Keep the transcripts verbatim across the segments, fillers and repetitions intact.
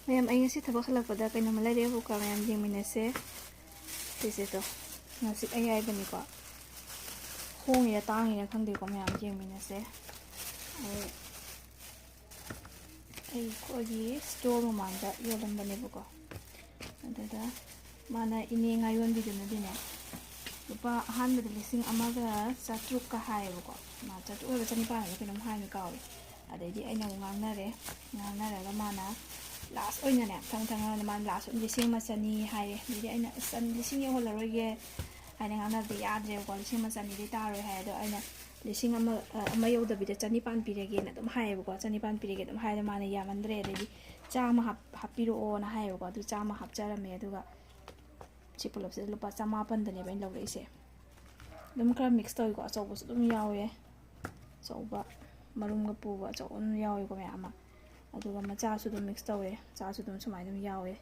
ꯃꯌꯥꯝ, ꯑꯩ ꯉꯁꯤ ꯊꯕꯛ ꯍꯜꯂꯛꯄꯗ ꯀꯩꯅꯣꯝꯃ ꯂꯩꯔꯛꯑꯦꯕꯀꯣ, ꯃꯌꯥꯝ ꯌꯦꯡꯃꯤꯟꯅꯁꯦ꯫ ꯁꯤꯁꯦ ꯇꯣ, ꯉꯥꯆꯤꯛ ꯑꯌꯥꯏꯕꯅꯤꯀꯣ꯫ ꯍꯣꯡꯉꯤꯔ ꯇꯥꯡꯉꯤꯔ ꯈꯪꯗꯦꯀꯣ, ꯃꯌꯥꯝ ꯌꯦꯡꯃꯤꯟꯅꯁꯦ꯫ ꯑꯩ, ꯑꯩ ꯑꯩꯈꯣꯏꯒꯤ ꯁ꯭ꯇꯣꯔ ꯃꯃꯥꯡꯗ ꯌꯣꯜꯂꯝꯕꯅꯦꯕꯀꯣ꯫ ꯑꯗꯨꯗ ꯃꯥꯅ, ꯏꯅꯦ ꯉꯥ ꯌꯣꯟꯕꯤꯗꯨꯅꯗꯤꯅꯦ, ꯂꯨꯄꯥ ꯑꯍꯥꯟꯕꯗ ꯂꯤꯁꯤꯡ ꯑꯃꯒ ꯆꯥꯇ꯭ꯔꯨꯛꯀ ꯍꯥꯏꯌꯦꯕꯀꯣ꯫ ꯃꯥ ꯆꯥꯇ꯭ꯔꯨꯛ ꯑꯣꯏꯕ ꯆꯅꯤꯄꯥꯟ ꯍꯥꯏꯕ ꯀꯩꯅꯣꯝ ꯍꯥꯏꯅꯤ, ꯀꯥꯎꯔꯦ꯫ ꯑꯗꯩꯗꯤ ꯑꯩꯅ ꯑꯃꯨꯛ ꯉꯥꯡꯅꯔꯦ꯫ ꯉꯥꯡꯅꯔꯒ ꯃꯥꯅ ꯂꯥꯁ ꯑꯣꯏꯅꯅꯦ, ꯊꯪ ꯊꯪꯅ ꯃꯥꯅ ꯂꯥꯁ ꯑꯣꯏꯅ ꯂꯤꯁꯤꯡ ꯑꯃ ꯆꯅꯤ ꯍꯥꯏꯔꯦ꯫ ꯑꯗꯩꯗꯤ ꯑꯩꯅ, "ꯑꯁ, ꯆꯟ-, ꯂꯤꯁꯤꯡ ꯌꯧꯍꯜꯂꯔꯣꯏꯒꯦ" ꯍꯥꯏꯅ ꯉꯥꯡꯅꯕꯗꯤ ꯌꯥꯗ꯭ꯔꯦꯕꯀꯣ, ꯂꯤꯁꯤꯡ ꯑꯃ ꯆꯅꯤꯗꯤ ꯇꯥꯔꯣꯏ ꯍꯥꯏ꯫ ꯑꯗꯣ ꯑꯩꯅ ꯂꯤꯁꯤꯡ ꯑꯃ, ꯑ, ꯑꯃ ꯌꯧꯗꯕꯤꯗ ꯆꯅꯤꯄꯥꯟ ꯄꯤꯔꯒꯦꯅ ꯑꯗꯨꯝ ꯍꯥꯏꯌꯦꯕꯀꯣ, ꯆꯅꯤꯄꯥꯟ ꯄꯤꯔꯒꯦ ꯑꯗꯨꯝ ꯍꯥꯏꯔꯦ꯫ ꯃꯥꯅ ꯌꯥꯝꯃꯟꯗ꯭ꯔꯦ, ꯑꯗꯩꯗꯤ ꯆꯥꯝꯃ ꯍꯥꯞ-, ꯍꯥꯞꯄꯤꯔꯛꯑꯣꯅ ꯍꯥꯏꯌꯦꯕꯀꯣ꯫ ꯑꯗꯨ ꯆꯥꯝꯃ ꯍꯥꯞꯆꯔꯝꯃꯦ꯫ ꯑꯗꯨꯒ ꯁꯤ ꯄꯨꯂꯞꯁꯤꯗ ꯂꯨꯄꯥ ꯆꯃꯥꯄꯟꯗꯅꯦꯕ ꯑꯩꯅ ꯂꯧꯔꯛꯏꯁꯦ꯫ ꯑꯗꯨꯝ ꯈꯔ ꯃꯤꯛꯁ ꯇꯧꯏꯀꯣ, ꯑꯆꯧꯕꯁꯨ ꯑꯗꯨꯝ ꯌꯥꯎꯋꯦ, ꯑꯆꯧꯕ ꯃꯔꯨꯝꯒ ꯄꯨꯕ ꯑꯆꯧꯕ ꯑꯗꯨꯝ ꯌꯥꯎꯋꯦꯀꯣ ꯃꯌꯥꯝ ꯑꯃ꯫ ꯑꯗꯨꯒ ꯃꯆꯥꯁꯨ ꯑꯗꯨꯝ ꯃꯤꯛꯁ ꯇꯧꯋꯦ, ꯃꯆꯥꯁꯨ ꯑꯗꯨꯝ ꯁꯨꯃꯥꯏꯅ ꯑꯗꯨꯝ ꯌꯥꯎꯋꯦ꯫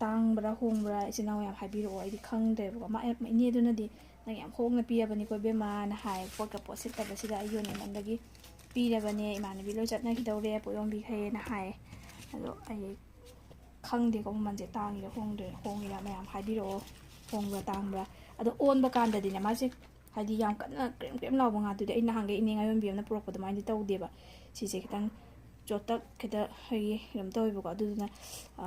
ꯇꯥꯡꯕ꯭ꯔꯥ ꯍꯣꯡꯕ꯭ꯔꯥ ꯏꯆꯤꯟ ꯏꯅꯥꯎ ꯌꯥꯝ ꯍꯥꯏꯕꯤꯔꯛꯑꯣ, ꯑꯩꯗꯤ ꯈꯪꯗ꯭ꯔꯦꯕꯀꯣ꯫ ꯃꯥ, ꯏꯅꯦꯗꯨꯅꯗꯤ "ꯅꯪ ꯌꯥꯝ ꯍꯣꯡꯅ ꯄꯤꯔꯕꯅꯤꯀꯣ ꯏꯕꯦꯝꯃꯅ" ꯍꯥꯏ, "ꯄꯣꯠꯀ ꯄꯣꯠ ꯁꯤꯠꯇꯕꯁꯤꯗ ꯑꯩ ꯌꯣꯟꯅꯤꯡꯃꯟꯕꯒꯤ ꯄꯤꯔꯕꯅꯦ, ꯏꯃꯥꯟꯅꯕꯤ ꯂꯣꯏ ꯆꯠꯅꯈꯤꯗꯧꯔꯦ ꯄꯣꯠ ꯌꯣꯟꯕꯤꯈꯩꯅ" ꯍꯥꯏ꯫ ꯑꯗꯣ ꯑꯩ ꯈꯪꯗꯦꯀꯣ ꯃꯃꯜꯁꯦ ꯇꯥꯡꯉꯤꯔ ꯍꯣꯡꯗꯣꯏꯔ, ꯍꯣꯡꯉꯤꯔ ꯃꯌꯥꯝ ꯍꯥꯏꯕꯤꯔꯛꯑꯣ, ꯍꯣꯡꯕ꯭ꯔꯥ ꯇꯥꯡꯕ꯭ꯔꯥ꯫ ꯑꯗꯣ ꯑꯣꯟꯕ ꯀꯥꯟꯗꯗꯤꯅꯦ ꯃꯥꯁꯦ, ꯍꯥꯏꯗꯤ ꯌꯥꯝ ꯀꯟꯅ ꯀ꯭ꯔꯦꯝ ꯀ꯭ꯔꯦꯝ ꯂꯥꯎꯕ ꯉꯥꯗꯨꯗꯤ ꯑꯩ ꯅꯍꯥꯟꯈꯩ ꯏꯅꯦ ꯉꯥꯌꯣꯟꯕꯤ ꯑꯃꯅ ꯄꯨꯔꯛꯄ ꯑꯗꯨꯃꯥꯏꯅꯗꯤ ꯇꯧꯗꯦꯕ꯫ ꯁꯤꯁꯦ ꯈꯤꯇꯪ ꯆꯣꯠꯇꯛ, ꯈꯤꯇ ꯑꯩꯈꯣꯏꯒꯤ ꯀꯩꯅꯣ ꯇꯧꯋꯦꯕꯀꯣ꯫ ꯑꯗꯨꯗꯨꯅ, ꯑ,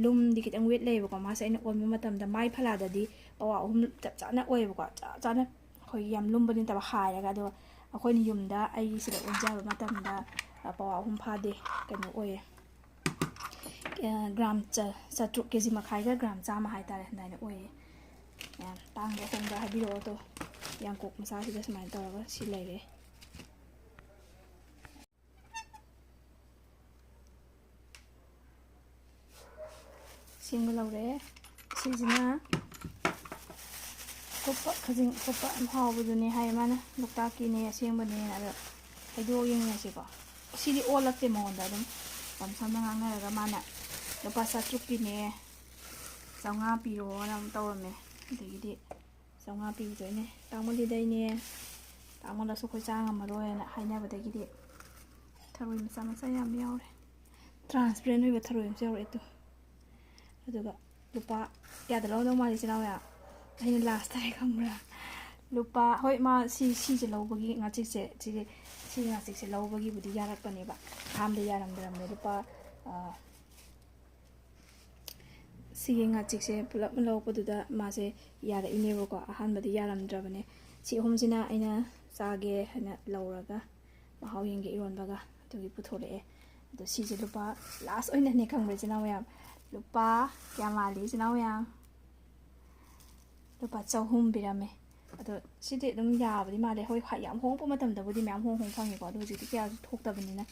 ꯂꯨꯝꯗꯤ ꯈꯤꯇꯪ ꯋꯦꯠ ꯂꯩꯌꯦꯕꯀꯣ꯫ ꯃꯥꯁꯦ ꯑꯩꯅ ꯑꯣꯟꯕ ꯃꯇꯝꯗ ꯃꯥꯏ ꯐꯂꯥꯗꯗꯤ ꯄꯋꯥ ꯑꯍꯨꯝ ꯆꯞ ꯆꯥꯅ ꯑꯣꯏꯌꯦꯕꯀꯣ, ꯆꯞ ꯆꯥꯅ ꯑꯩꯈꯣꯏꯒꯤ ꯌꯥꯝ ꯂꯨꯝꯕꯗꯤ ꯅꯠꯇꯕ ꯍꯥꯏꯔꯒ꯫ ꯑꯗꯣ ꯑꯩꯈꯣꯏꯅ ꯌꯨꯝꯗ ꯑꯩꯒꯤ ꯁꯤꯗ ꯑꯣꯟꯖꯕ ꯃꯇꯝꯗ, ꯑ, ꯄꯋꯥ ꯑꯍꯨꯝ ꯐꯥꯗꯦ, ꯀꯩꯅꯣ ꯑꯣꯏꯌꯦ, ꯑ, ꯒ꯭ꯔꯥꯝ ꯆ-, ꯆꯥꯇ꯭ꯔꯨꯛ, ꯀꯦ ꯖꯤ ꯃꯈꯥꯏꯒ ꯒ꯭ꯔꯥꯝ ꯆꯥꯝꯃ ꯍꯥꯏꯇꯥꯔꯦ, ꯑꯗꯨꯃꯥꯏꯅ ꯑꯣꯏꯌꯦ꯫ ꯌꯥꯝ ꯇꯥꯡꯕ꯭ꯔꯥ ꯍꯣꯡꯕ꯭ꯔꯥ ꯍꯥꯏꯕꯤꯔꯛꯑꯣ꯫ ꯑꯗꯣ ꯌꯥꯡꯀꯣꯛ ꯃꯆꯥꯁꯤꯗ ꯁꯨꯃꯥꯏꯅ ꯇꯧꯔꯒ ꯁꯤ ꯂꯩꯔꯦ꯫ ꯁꯦꯝꯕ ꯂꯧꯔꯦ꯫ ꯁꯤꯁꯤꯅ ꯑꯀꯨꯞꯄ, ꯈꯖꯤꯡ ꯑꯀꯨꯞꯄ ꯌꯥꯝ ꯍꯥꯎꯕꯗꯨꯅꯦ ꯍꯥꯏ ꯃꯥꯅ, ꯂꯣꯛꯇꯥꯛꯀꯤꯅꯦ ꯑꯁꯦꯡꯕꯅꯦꯅ꯫ ꯑꯗꯣ ꯍꯩꯗꯣꯛꯑ ꯌꯦꯡꯉꯁꯤꯀꯣ꯫ ꯁꯤꯗꯤ ꯑꯣꯜꯂꯛꯇꯦ ꯃꯉꯣꯟꯗ, ꯑꯗꯨꯝ ꯌꯥꯝ ꯁꯝꯅ ꯉꯥꯡꯅꯔꯒ ꯃꯥꯅ ꯂꯨꯄꯥ ꯆꯥꯇ꯭ꯔꯨꯛꯀꯤꯅꯦ, ꯆꯥꯝꯃꯉꯥ ꯄꯤꯔꯣꯅ ꯑꯃꯨꯛ ꯇꯧꯔꯝꯃꯦ꯫ ꯑꯗꯒꯤꯗꯤ ꯆꯥꯝꯃꯉꯥ ꯄꯤꯕꯗꯣ ꯑꯩꯅ, "ꯇꯥꯡꯃꯜꯂꯤꯗ ꯏꯅꯦ, ꯇꯥꯡꯃꯜꯂꯁꯨ ꯑꯩꯈꯣꯏ ꯆꯥ ꯉꯝꯃꯔꯣꯏꯅ" ꯍꯥꯏꯅꯕꯗꯒꯤꯗꯤ ꯊꯔꯣꯏ ꯃꯆꯥ ꯃꯆꯥ ꯌꯥꯝ ꯌꯥꯎꯔꯦ꯫ ꯇ꯭ꯔꯥꯟꯁꯄꯦꯔꯦꯟ ꯑꯣꯏꯕ ꯊꯔꯣꯏ ꯑꯃꯁꯨ ꯌꯥꯎꯔꯛꯑꯦ ꯇꯨ꯫ ꯑꯗꯨꯒ ꯂꯨꯄꯥ ꯀꯌꯥꯗ ꯂꯧꯔꯝꯗꯧ ꯃꯥꯜꯂꯤ ꯏꯆꯤꯟ ꯏꯅꯥꯎ ꯃꯌꯥꯝ? ꯑꯩꯅ ꯂꯥꯁ ꯇꯥꯔꯦ ꯈꯪꯕ꯭ꯔꯥ? ꯂꯨꯄꯥ, ꯍꯣꯏ, ꯃꯥ ꯁꯤ, ꯁꯤꯁꯦ ꯂꯧꯕꯒꯤ, ꯉꯥꯆꯤꯛꯁꯦ, ꯁꯤꯁꯦ, ꯁꯤ ꯉꯥꯆꯤꯛꯁꯦ ꯂꯧꯕꯒꯤꯕꯨꯗꯤ ꯌꯥꯔꯛꯄꯅꯦꯕ꯫ ꯑꯍꯥꯟꯕꯗ ꯌꯥꯔꯝꯗ꯭ꯔꯕꯅꯦ꯫ ꯂꯨꯄꯥ, ꯑ, ꯁꯤꯒꯤ ꯉꯥꯆꯤꯛꯁꯦ ꯄꯨꯂꯞ ꯂꯧꯔꯛꯄꯗꯨꯗ ꯃꯥꯁꯦ ꯌꯥꯔꯛꯏꯅꯦꯕꯀꯣ꯫ ꯑꯍꯥꯟꯕꯗꯤ ꯌꯥꯔꯝꯗ꯭ꯔꯕꯅꯦ꯫ ꯁꯤ ꯑꯍꯨꯝꯁꯤꯅ ꯑꯩꯅ ꯆꯥꯒꯦ ꯍꯥꯏꯅ ꯂꯧꯔꯒ ꯃꯍꯥꯎ ꯌꯦꯡꯒꯦ ꯏꯔꯣꯟꯕꯒ, ꯑꯗꯨꯒꯤ ꯄꯨꯊꯣꯔꯛꯑꯦ꯫ ꯑꯗꯣ ꯁꯤꯁꯦ ꯂꯨꯄꯥ, ꯂꯥꯁ ꯑꯣꯏꯅꯅꯦ ꯈꯪꯕ꯭ꯔꯥ ꯏꯆꯤꯟ ꯏꯅꯥꯎ ꯃꯌꯥꯝ? ꯂꯨꯄꯥ ꯀꯌꯥ ꯃꯥꯜꯂꯤ ꯏꯆꯤꯟ ꯏꯅꯥꯎ ꯃꯌꯥꯝ? ꯂꯨꯄꯥ ꯆꯍꯨꯝ ꯄꯤꯔꯝꯃꯦ꯫ ꯑꯗꯣ ꯁꯤꯗꯤ ꯑꯗꯨꯝ ꯌꯥꯕꯗꯤ ꯃꯥꯜꯂꯦ꯫ ꯍꯣꯏ, ꯍ-, ꯌꯥꯝ ꯍꯣꯡꯉꯛꯄ ꯃꯇꯝꯗꯕꯨꯗꯤ ꯃꯌꯥꯝ ꯍꯣꯡ ꯍꯣꯡ ꯐꯪꯉꯦꯀꯣ꯫ ꯑꯗꯣ ꯍꯧꯖꯤꯛꯇꯤ ꯀꯌꯥꯁꯨ ꯊꯣꯛꯇꯕꯅꯤꯅ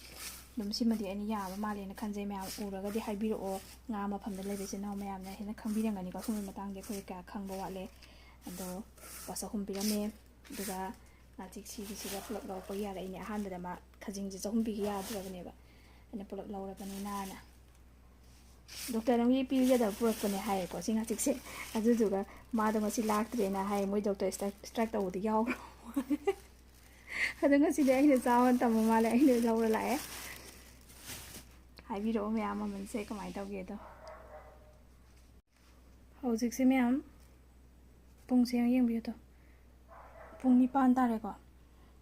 ꯑꯗꯨꯝ ꯁꯤꯃꯗꯤ ꯑꯩꯅ ꯌꯥꯕ ꯃꯥꯜꯂꯦꯅ ꯈꯟꯖꯩ꯫ ꯃꯌꯥꯝ ꯎꯔꯒꯗꯤ ꯍꯥꯏꯕꯤꯔꯛꯑꯣ꯫ ꯉꯥ ꯃꯐꯝꯗ ꯂꯩꯕ ꯏꯆꯤꯟ ꯏꯅꯥꯎ ꯃꯌꯥꯝꯅ ꯍꯦꯟꯅ ꯈꯪꯕꯤꯔꯝꯒꯅꯤꯀꯣ꯫ ꯁꯨꯝꯕꯒꯤ ꯃꯇꯥꯡꯗꯤ ꯑꯩꯈꯣꯏ ꯀꯌꯥ ꯈꯪꯕ ꯋꯥꯠꯂꯦ꯫ ꯑꯗꯣ ꯂꯨꯄꯥ ꯆꯍꯨꯝ ꯄꯤꯔꯝꯃꯦ꯫ ꯑꯗꯨꯒ ꯉꯥꯆꯤꯛ ꯁꯤꯒꯤꯁꯤꯒ ꯄꯨꯂꯞ ꯂꯧꯔꯛꯄꯒꯤ ꯌꯥꯔꯛꯏꯅꯦ꯫ ꯑꯍꯥꯟꯕꯗ ꯃꯥ ꯈꯖꯤꯡꯁꯦ ꯆꯍꯨꯝ ꯄꯤꯒꯦ ꯌꯥꯗ꯭ꯔꯕꯅꯦꯕ꯫ ꯑꯩꯅ ꯄꯨꯂꯞ ꯂꯧꯔꯕꯅꯤꯅꯅ꯫ ꯗꯣꯛꯇꯔ ꯑꯃꯒꯤ ꯄꯤꯒꯗꯕ ꯄꯨꯔꯛꯄꯅꯦ ꯍꯥꯏꯌꯦꯀꯣ ꯁꯤ ꯉꯥꯆꯤꯛꯁꯦ꯫ ꯑꯗꯨꯗꯨꯒ ꯃꯥꯗꯣ ꯉꯁꯤ ꯂꯥꯛꯇ꯭ꯔꯦꯅ ꯍꯥꯏꯌꯦ꯫ ꯃꯣꯏ ꯗꯣꯛꯇꯔ ꯁ꯭ꯇ꯭ꯔꯥꯏꯛ, ꯁ꯭ꯇ꯭ꯔꯥꯏꯛ ꯇꯧꯕꯗꯤ ꯌꯥꯎꯈ꯭ꯔꯕ ꯃꯥꯜꯂꯦ꯫ ꯑꯗꯣ ꯉꯁꯤꯗꯤ ꯑꯩꯅ ꯆꯥꯕ ꯇꯝꯕ ꯃꯥꯜꯂꯦ꯫ ꯑꯩꯅ ꯂꯧꯔ ꯂꯥꯛꯑꯦ꯫ ꯍꯥꯏꯕꯤꯔꯛꯑꯣ ꯃꯌꯥꯝ ꯃꯃꯜꯁꯦ ꯀꯃꯥꯏꯅ ꯇꯧꯒꯦꯗꯣ꯫ ꯍꯧꯖꯤꯛꯁꯦ ꯃꯌꯥꯝ ꯄꯨꯡꯁꯦ ꯌꯦꯡꯕꯤꯌꯨ ꯇꯣ꯫ ꯄꯨꯡ ꯅꯤꯄꯥꯟ ꯇꯥꯔꯦꯀꯣ꯫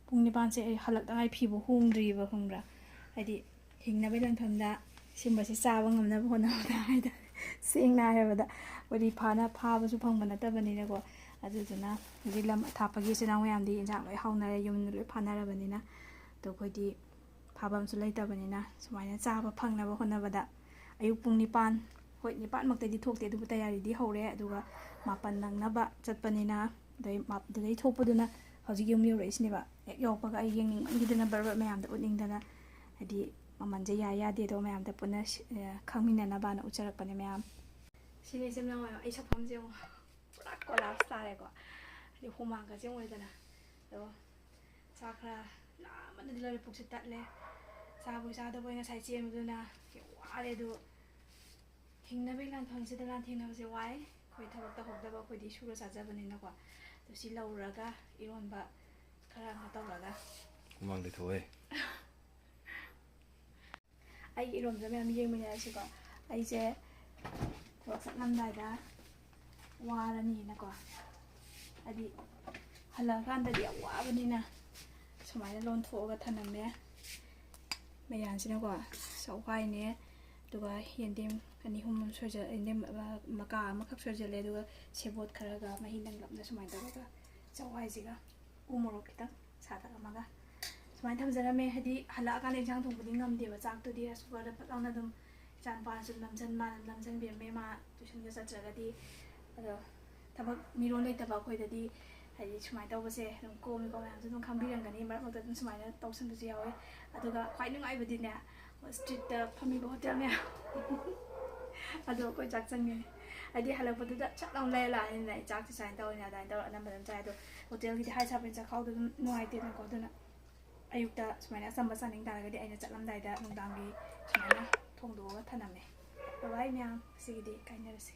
ꯄꯨꯡ ꯅꯤꯄꯥꯟꯁꯦ ꯑꯩ ꯍꯜꯂꯛꯇ ꯉꯥꯏ, ꯐꯤꯕꯨ ꯍꯣꯡꯗ꯭ꯔꯤꯕ ꯈꯪꯕ꯭ꯔꯥ? ꯍꯥꯏꯗꯤ ꯍꯤꯡꯅꯕꯒꯤ ꯂꯥꯟꯐꯝꯗ ꯁꯤꯒꯨꯝꯕꯁꯦ ꯆꯥꯕ ꯉꯝꯅꯕ ꯍꯣꯠꯅꯕꯗ ꯍꯥꯏꯇꯥꯔꯦ꯫ ꯁꯦꯡꯅ ꯍꯥꯏꯔꯕꯗ ꯎꯔꯤ ꯐꯥꯅ ꯐꯥꯕꯁꯨ ꯐꯪꯕ ꯅꯠꯇꯕꯅꯤꯅꯀꯣ꯫ ꯑꯗꯨꯗꯨꯅ ꯍꯧꯖꯤꯛ ꯂꯝ ꯑꯊꯥꯞꯄꯒꯤ ꯏꯆꯤꯟ ꯏꯅꯥꯎ ꯃꯌꯥꯝꯗꯤ ꯏꯟꯁꯥꯡ ꯂꯣꯏ ꯍꯥꯎꯅꯔꯦ, ꯌꯨꯝꯗ ꯂꯣꯏ ꯐꯥꯅꯔꯕꯅꯤꯅ꯫ ꯑꯗꯣ ꯑꯩꯈꯣꯏꯗꯤ ꯐꯥꯐꯝꯁꯨ ꯂꯩꯇꯕꯅꯤꯅ ꯁꯨꯃꯥꯏꯅ ꯆꯥꯕ ꯐꯪꯅꯕ ꯍꯣꯠꯅꯕꯗ ꯑꯌꯨꯛ ꯄꯨꯡ ꯅꯤꯄꯥꯟ, ꯍꯣꯏ, ꯅꯤꯄꯥꯟꯃꯛꯇꯗꯤ ꯊꯣꯛꯇꯦ, ꯑꯗꯨꯕꯨ ꯇꯌꯥꯔꯤꯗꯤ ꯍꯧꯔꯦ꯫ ꯑꯗꯨꯒ ꯃꯥꯄꯟ ꯅꯪꯅꯕ ꯆꯠꯄꯅꯤꯅ, ꯑꯗꯩ ꯃꯥ-, ꯑꯗꯨꯗꯩ ꯊꯣꯛꯄꯗꯨꯅ ꯍꯧꯖꯤꯛ ꯌꯨꯝ ꯌꯧꯔꯛꯏꯁꯤꯅꯦꯕ꯫ ꯍꯦꯛ ꯌꯧꯔꯛꯄꯒ ꯑꯩ ꯌꯦꯡꯅꯤꯡꯃꯟꯈꯤꯗꯅ ꯕꯔ ꯕꯔ ꯃꯌꯥꯝꯗ ꯎꯠꯅꯤꯡꯗꯅ, ꯍꯥꯏꯗꯤ ꯃꯃꯜꯁꯦ ꯌꯥꯏ ꯌꯥꯗꯦꯗꯣ ꯃꯌꯥꯝꯗ ꯄꯨꯟꯅ ꯁꯤ-, ꯑ, ꯈꯪꯃꯤꯟꯅꯅꯕꯅ ꯎꯠꯆꯔꯛꯄꯅꯦ ꯃꯌꯥꯝ꯫ ꯁꯤꯅꯤ ꯏꯆꯤꯟ ꯏꯅꯥꯎ ꯃꯌꯥꯝ, ꯑꯩ ꯁꯛꯐꯝꯁꯦ ꯌꯦꯡꯉꯣ꯫ ꯄꯨꯔꯥ ꯀꯣꯂꯥꯞꯁ ꯇꯥꯔꯦꯀꯣ꯫ ꯍꯥꯏꯗꯤ ꯍꯨꯃꯥꯡꯒꯁꯦ ꯌꯦꯡꯉꯨꯗꯅ꯫ ꯑꯗꯣ ꯆꯥꯛ ꯈꯔ ꯂꯥꯝꯃꯟꯅꯗꯤ ꯂꯣꯏꯔꯦ, ꯄꯨꯛꯁꯦ ꯇꯠꯂꯦ꯫ ꯆꯥꯕꯣꯏ ꯆꯥꯗꯕꯣꯏ ꯉꯁꯥꯏ ꯆꯦꯟꯕꯗꯨꯅ ꯌꯥꯝ ꯋꯥꯔꯦ꯫ ꯑꯗꯣ ꯍꯤꯡꯅꯕꯒꯤ ꯂꯥꯟꯐꯝꯁꯤꯗ ꯂꯥꯟꯊꯦꯡꯅꯕꯁꯦ ꯋꯥꯏ꯫ ꯑꯩꯈꯣꯏ ꯊꯕꯛ ꯇꯧꯍꯧꯗꯕ ꯑꯩꯈꯣꯏꯗꯤ ꯁꯨꯔ ꯆꯥꯖꯕꯅꯤꯅꯀꯣ꯫ ꯑꯗꯣ ꯁꯤ ꯂꯧꯔꯒ ꯏꯔꯣꯟꯕ ꯈꯔ ꯑꯃ ꯇꯧꯔꯒ ꯍꯨꯃꯥꯡꯗꯤ ꯊꯣꯛꯑꯦ꯫ ꯑꯩꯒꯤ ꯏꯔꯣꯝꯁꯦ ꯃꯌꯥꯝ ꯌꯦꯡꯃꯤꯟꯅꯔꯁꯤꯀꯣ꯫ ꯑꯩꯁꯦ ꯊꯕꯛ ꯆꯠꯂꯝꯗꯥꯏꯗ ꯋꯥꯔꯅꯤꯅꯀꯣ, ꯍꯥꯏꯗꯤ ꯍꯜꯂꯛꯑꯀꯥꯟꯗꯗꯤ ꯌꯥꯝ ꯋꯥꯕꯅꯤꯅ ꯁꯨꯃꯥꯏꯅ ꯂꯣꯟꯊꯣꯛꯑꯒ ꯊꯅꯝꯃꯦ꯫ ꯃꯌꯥꯟꯁꯤꯅꯀꯣ ꯆꯥꯛꯋꯥꯏꯅꯦ, ꯑꯗꯨꯒ ꯌꯦꯟꯗꯦꯝ ꯑꯅꯤ ꯑꯍꯨꯝ ꯑꯃ ꯁꯣꯏꯖ-, ꯌꯦꯟꯗꯦꯝ, ꯑ, ꯃꯀꯥ ꯑꯃꯈꯛ ꯁꯣꯏꯖꯜꯂꯦ, ꯑꯗꯨꯒ ꯁꯦꯕꯣꯠ ꯈꯔꯒ ꯃꯍꯤ ꯅꯪꯂꯞꯅ ꯁꯨꯃꯥꯏꯅ ꯇꯧꯔꯒ ꯆꯥꯛꯋꯥꯏꯁꯤꯒ ꯎ ꯃꯣꯔꯣꯛ ꯈꯤꯇꯪ ꯁꯥꯇꯛ ꯑꯃꯒ ꯁꯨꯃꯥꯏꯅ ꯊꯝꯖꯔꯝꯃꯦ꯫ ꯍꯥꯏꯗꯤ ꯍꯜꯂꯛꯑꯀꯥꯟꯗ ꯏꯟꯁꯥꯡ ꯊꯣꯡꯕꯗꯤ ꯉꯝꯗꯦꯕ, ꯆꯥꯛꯇꯨꯗꯤ ꯔꯥꯏꯁ ꯀꯨꯀꯔꯗ ꯐꯠ ꯂꯥꯎꯅ ꯑꯗꯨꯝ ꯏꯆꯥ ꯅꯨꯄꯥꯁꯨ ꯅꯝꯁꯤꯟ, ꯃꯥꯅ ꯅꯝꯁꯤꯟꯕꯤꯔꯝꯃꯦ, ꯃꯥ ꯇ꯭ꯌꯨꯁꯟꯒ ꯆꯠꯇ꯭ꯔꯒꯗꯤ꯫ ꯑꯗꯣ ꯊꯕꯛ ꯃꯤꯔꯣꯜ ꯂꯩꯇꯕ ꯑꯩꯈꯣꯏꯗꯗꯤ ꯍꯥꯏꯗꯤ ꯁꯨꯃꯥꯏꯅ ꯇꯧꯕꯁꯦ ꯑꯗꯨꯝ ꯀꯣꯝꯃꯤꯀꯣ꯫ ꯃꯌꯥꯝꯁꯨ ꯑꯗꯨꯝ ꯈꯪꯕꯤꯔꯝꯒꯅꯤ, ꯃꯔꯛ ꯃꯔꯛꯇ ꯑꯗꯨꯝ ꯁꯨꯃꯥꯏꯅ ꯇꯧꯁꯟꯕꯁꯨ ꯌꯥꯎꯋꯦ꯫ ꯑꯗꯨꯒ ꯈ꯭ꯋꯥꯏ ꯅꯨꯡꯉꯥꯏꯕꯗꯤꯅꯦ, ꯁ꯭ꯇ꯭ꯔꯤꯠꯇ ꯐꯝꯃꯤꯕ ꯍꯣꯇꯦꯜ ꯃꯌꯥꯝ ꯑꯗꯣ ꯑꯩꯈꯣꯏ ꯆꯥꯛ ꯆꯪꯉꯦ꯫ ꯍꯥꯏꯗꯤ ꯍꯜꯂꯛꯄꯗꯨꯗ ꯁꯠ ꯂꯥꯎꯅ ꯂꯩꯔ ꯂꯥꯛꯑꯅꯤꯅ ꯑꯩ ꯆꯥꯛꯁꯦ ꯁꯨꯃꯥꯏꯅ ꯇꯧꯔꯅꯤ ꯑꯗꯨꯃꯥꯏꯅ ꯇꯧꯔ ꯑꯅꯝꯕ ꯑꯗꯨꯝ ꯆꯥꯏ꯫ ꯑꯗꯣ ꯍꯣꯇꯦꯜꯒꯤꯗꯤ ꯍꯥꯏ ꯁꯥꯕꯅꯤꯅ ꯆꯥꯛꯈꯥꯎꯗꯣ ꯑꯗꯨꯝ ꯅꯨꯡꯉꯥꯏꯇꯦꯗꯅꯀꯣ꯫ ꯑꯗꯨꯅ ꯑꯌꯨꯛꯇ ꯁꯨꯃꯥꯏꯅ ꯑꯆꯝꯕ ꯆꯥꯅꯤꯡ ꯇꯥꯔꯒꯗꯤ ꯑꯩꯅ ꯆꯠꯂꯝꯗꯥꯏꯗ ꯅꯨꯡꯗꯥꯡꯒꯤ ꯁꯨꯃꯥꯏꯅ ꯊꯣꯡꯗꯣꯛꯑꯒ ꯊꯅꯝꯃꯦ꯫ ꯕꯕꯥꯏ ꯃꯌꯥꯝ, ꯉꯁꯤꯒꯤꯗꯤ ꯀꯥꯏꯅꯔꯁꯤ꯫